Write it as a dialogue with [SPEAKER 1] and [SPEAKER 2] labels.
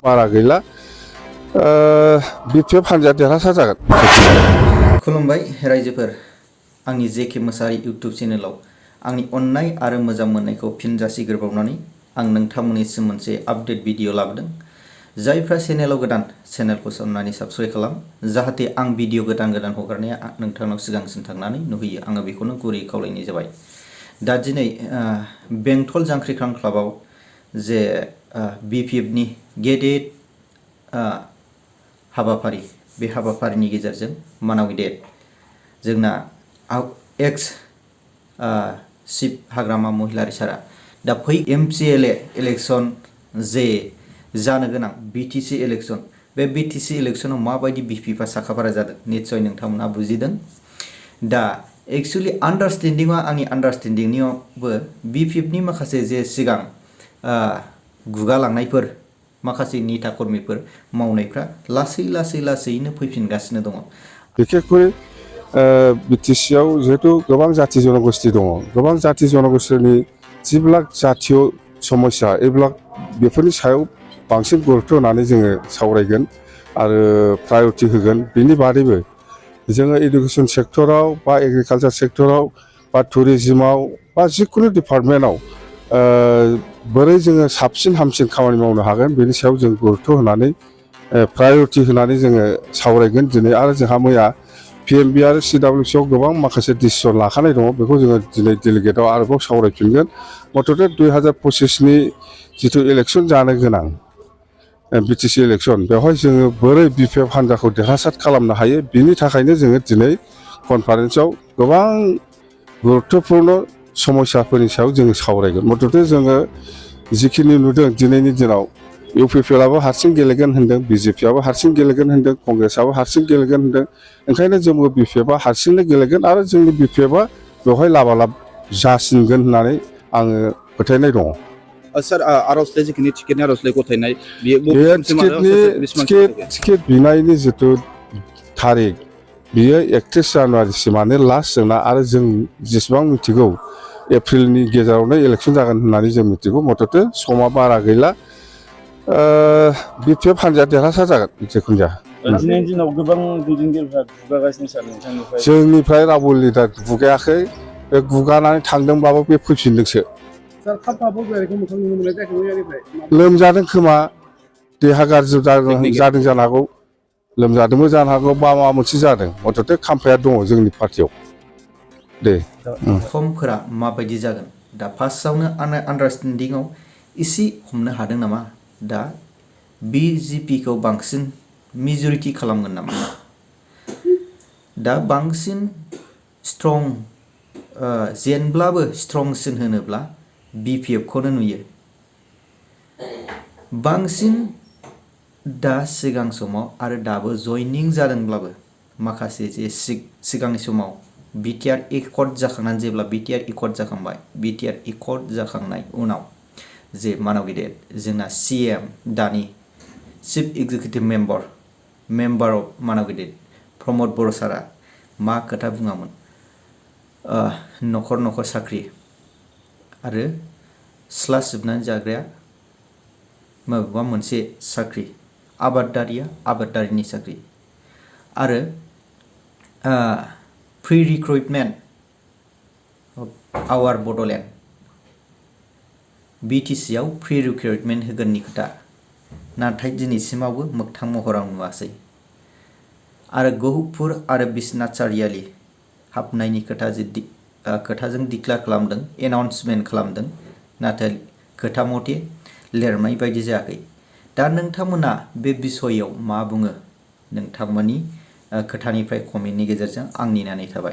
[SPEAKER 1] बारा गैला BPF हानजाया देरहासार जागोन।
[SPEAKER 2] खुलुमबाय रायजोफोर, आंनि जेके मोसाहारि इउटुब चेनेलाव आंनि अननाय आरो मोजां मोननायखौ फिन जासिग्रोबावनानै आं नोंथांमोननिसिम मोनसे आपडेट भिडिअ लाबोदों। जायफ्रा चेनेलाव गोदान, चेनेलखौ अननानै साबस्क्राइब खालाम, जाहाथे आं भिडिअ गोदान होगारनाया नोंथांनाव सिगांसिन थांनानै नुहैयो। आङो बेखौनो गुरै खावलायनाय जाबाय। दा दिनै बेंटल जांख्रिख्रां क्लाबाव जे BPFनि गेदेर हाबाफारि, बे हाबाफारिनि गेजेरजों मानाव गेदेर जोंना एक्स चिफ हाग्रामा महिलारि सारा दा फै MCLA इलेक्शन जे जानो गोनां BTC इलेक्शन, बे BTC इलेक्शनाव माबायदि BPF साखाफारा जादों निश्चय नोंथांमोना बुजिदों। दा एक्चुअली आंनि आन्डारस्टेन्डिंनियावबो BPFनि माखासे जे सिगां गुगालांनायफोर माखासे नेता कर्मीफोर मावनायफ्रा लासैनो फैफिनगासिनो दङ।
[SPEAKER 1] बिखेखयै BTCआव जिहेतु गोबां जाति जनगोष्ठी दङ, गोबां जाति जनगोष्ठीनि जिबिलाक जातीय समस्या एब्लाक बेफोरनि सायाव बांसिन गुरुत्व होनानै जोङो सावरायगोन आरो प्रायोरिटी होगोन। बेनि बादैबो जोङो एडुकेशन सेक्टराव बा एग्रिकालचार सेक्टराव बा टुरिज्माव बा जिखुनु डिपार्टमेन्टआव बोरै जोङो साबसिन हामसिन खामानि मावनो हागोन बेनि सायाव जों गुरुत्व होनानै प्रायोरिटी होनानै जोङो सावरायगोन दिनै। आरो जोंहा मैया PMB आरो CWCआव गोबां माखासे डिसिसन लाखानाय दङ, बेखौ जोङो दिनै डेलिगेटआव आरोबाव सावरायफिनगोन। मथथे 2025नि जिथु इलेक्शन जानो गोनां BTC इलेक्शन, बेवहाय जोङो बोरै BPF हान्जाखौ देरहासार खालामनो हायो बिनि थाखायनो जोङो दिनै कनफारेन्सआव गोबां गुरुत्वपूर्ण समस्याफोरनि सायाव जोङो सावरायगोन। मथथे जोङो जिखिनि नुदों दिनैनि दिनाव UPPआबो हारसिं गेलेगोन होन्दों, BJPआबो हारसिं गेलेगोन होन्दों, कंग्रेसआबो हारसिं गेलेगोन होन्दों। ओंखायनो जोंबो BPFआ हारसिंनो गेलेगोन आरो जोंनि BPFआ बेवहाय लाबालाब जासिनगोन होननानै आङो फोथायनाय दङ।
[SPEAKER 3] सार, आर'जलाइ जिखिनि टिकेटनि आर'जलाइ गथायनाय
[SPEAKER 1] बे टिकेट बिनायनि जिथु थारिख बियो 31 जानुवारिसिमानो लास्ट जोंना, आरो जों जेसेबां मिथिगौ एप्रिलनि गेजेरावनो इलेक्शन जागोन होननानै जों मिथिगौ। मथथे समा बारा गैला, BPF हान्जाया देरहासार जागोन जिखुनु जाया।
[SPEAKER 4] दिनैनि दिनाव गोबां दैदेनगिरिफ्रा गुगागासिनो सार नोंथांनिफ्राय।
[SPEAKER 1] जोंनिफ्राय रावबो लिडार गुगायाखै, बे गुगानानै थांदोंब्लाबो बे फैफिनदोंसो। लोमजादों खोमा, देहा गाज्रि जादों जानो हागौ, लोमजादोंबो जानो हागौ, बा माबा मोनसे जादों। मथथे खाम्फाया दङ जोंनि पार्टियाव। दे
[SPEAKER 2] समफोरा माबायदि जागोन दा फार्स्टआवनो आन्डारस्टेन्डिंआव एसे हमनो हादों नामा? दा BJPखौ बांसिन मेजरिटी खालामगोन नामा? दा बांसिन स्ट्रं जेनब्लाबो स्ट्रंसिन होनोब्ला BPFखौनो नुयो। बांसिन दा सिगां समाव आरो दाबो जयनिं जादोंब्लाबो माखासे जे सिगांनि समाव BTR एकर्ड जाखांनानै जेब्ला BTR एकर्ड जाखांबाय, BTR एकर्ड जाखांनाय उनाव जे मानाव गेदेर जोंना CM दानि चिफ एग्जिकिउटिभ मेम्बार अफ मानाव गेदेर प्रमद बर' सारा मा खोथा बुङामोन? न'खर साख्रि आरो सिथ्ला सिबनानै जाग्राया माबेबा मोनसे साख्रि, आबादारिया आबादारिनि साख्रि, आरो प्रि रिक्रुटमेन्ट आवार बड'लेण्ड BTCआव प्रि रिक्रुटमेन्ट होगोननि खोथा, नाथाय दिनैसिमावबो मोगथां महराव नुवासै। आरो गहपुर आरो बिश्वनाथ सारियालि हाबनायनि खोथाजों डिक्लेयार खालामदों, एनाउन्समेन्ट खालामदों, नाथाय खोथा मथे लिरनाय बायदि जायाखै। दा नोंथांमोना बे बिसयआव मा बुङो? नोंथांमोननि खोथानिफ्राय कमेन्टनि गेजेरजों आं नेनानै थाबाय।